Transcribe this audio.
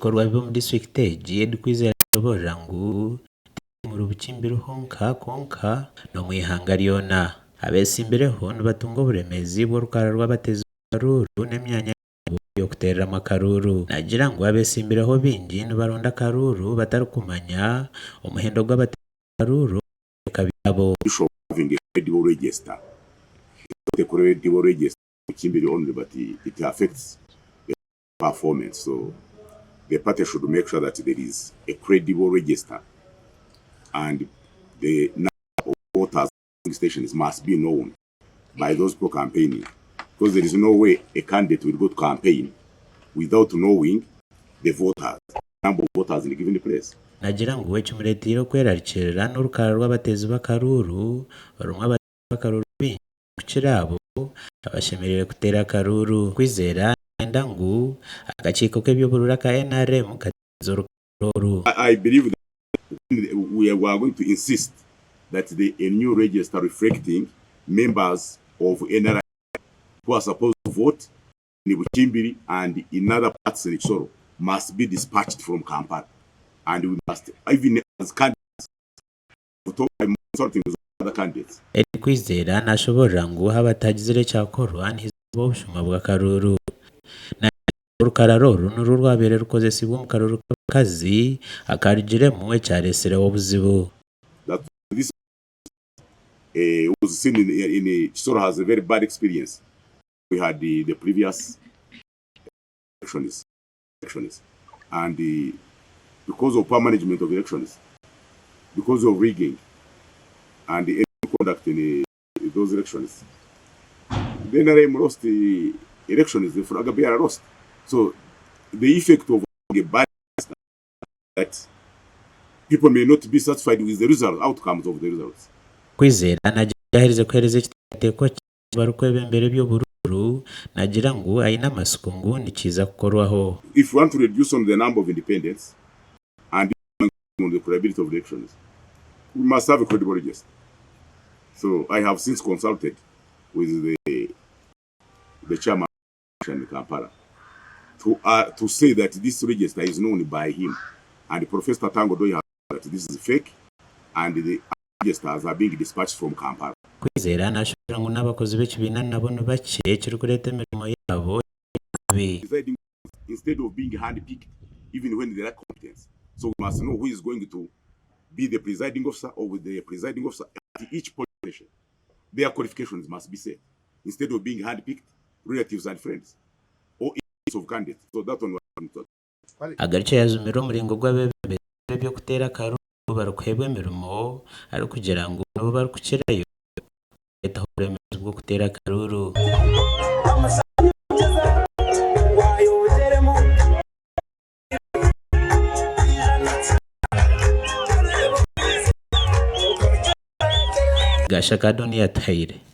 Ebikorwa bibi omu disiturikiti egi, Eddie Kwizera nashoboorora ngu ti omuri Bukimbiri honka kwonka n'omu ihanga ryona. Abeetsimbireho nibatunga oburemeezi bw'orukarara rw'abateezi b'akaruuru n'emyanya yaabo y'okuteereramu akaruuru. Naagira ngu abeetsimbireho baingi nibaronda akaruuru batarikumanya omuhendo gw'abateezi b'akaruuru omu bicweka byabo. Issue of having a credible register is not a credible register in Bukimbiri only but it affects the performance so the party should make sure that there is a credible register and the number of voters polling stations must be known by those people campaigning because there is no way a candidate will go to campaign without knowing the voters, number of voters in a given place. Nagira ngu ekimureteire okwerarikirira n'orukarara rw'abateezi b'akaruuru orurimu abateezi b'akaruuru baingi kukira abo abashemereire kuteera akaruuru. Kwizera nayenda ngu akakiiko k'eby'obururu aka NRM katereeze orukarara oru. I believe that we are going to insist that the a new register reflecting members of NRM who are supposed to vote in Bukimbiri and in other parts in Kisoro must be dispatched from Kampala and we must even as candidates Eddie Kwizera nashoborora ngu haaba hatagizire ekyakorwa nihaija kubaho obushuma bw'akaruuru. Naagira ngu orukarara oru nirwo rwabaire rukozesibwa omu karuuru k'abakazi akarugiremu ekyaretsireho obuzibu. Elections and because of poor management of elections, because of rigging and the conduct in those elections, the NRM lost the elections, the flag bearer lost. So the effect of a bad that people may not be satisfied with the result, outcomes of the results. Kwizera naagira ngu yaaherize kuheereza ekiteekateeko kye Abarikwebembera eby'oburuuru naagira ngu aine amatsiko ngu nikiija kukorwaho. If we want to reduce on the number of independents and on the credibility of elections, we must have a credible register. So I have since consulted with the the chairman in Kampala to uh, to say that this register is known by him and Professor Tango Doi has that this is fake and the registers are being dispatched from Kampala. Kwizera naashoboorora ngu n'abakozi b'ekibiina nabo ni bakye ekirikureeta emirimo yaabo eri kubi. Presiding instead of being hand picked even when they lack competence so we must know who is going to be the presiding officer or the presiding officer at each polling station their qualifications must be set instead of being hand picked relatives and friends or of candidates so that one Agarukye yajumirira omuringo gw'abeebembezi b'eby'okuteera akaruuru barikuheebwa emirimo arikugira ngu nibo barikukirayo kureetaho oburemeezi bw'okuteera akaruuru. Gashaka Adonia Atuhaire.